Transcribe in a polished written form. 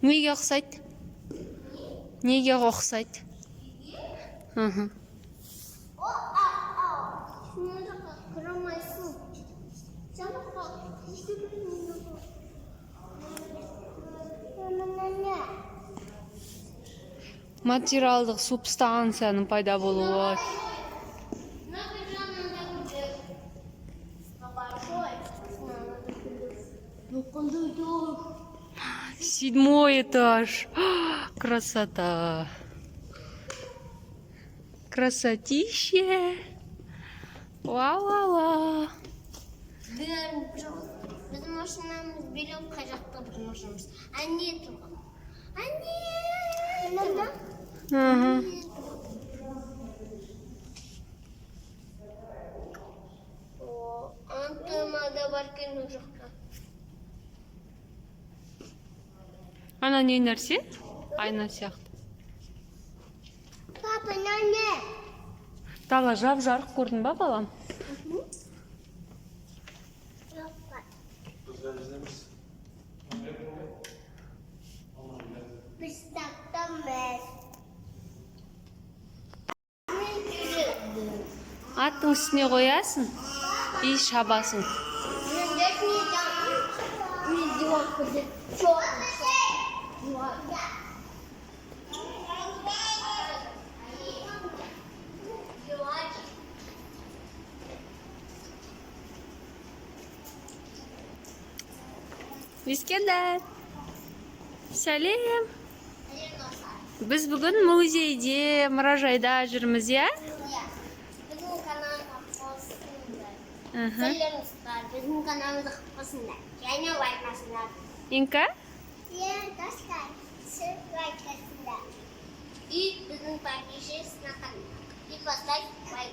Неге ұқсайды? Неге ұқсайды? Мхм. О, а, а. Мына жаққа кіре алмайсың. Сен жаққа жүгірмей. Мына не? Материалдық субстанцияның пайда болуы. Мына бір жағынан да большой. Ну, қандай тұр? Седьмой этаж. Красота. Красотище. Вау-вау-вау. Біздің машинамыз билеу қай жақта біздің машинамыз? Әне тұрған. Әне. Мына. Мгм. О, антымада бар екен ол жақта. Ана не нәрсе? Айна сияқты. Папа, мына не? Дала жап жарық көрдің ба, балам? Папа. Біз таптамыз. Мен жүрдім. Аттың үстіне қоясың и шабасың. Мен мен диван көрдім. Чё? Диван. Диван. Искендер. Сәлем. Біз бүгін музейде, мұражайда жүрміз, иә? Иә. Біздің каналға қосыңдар. Мхм. Сәлем достар, біздің каналымызға қосыңдар. Және лайк басыңдар. Инка? Иә, достар, сіз лайк басыңдар. И біздің подписчик на канал. И поставь лайк.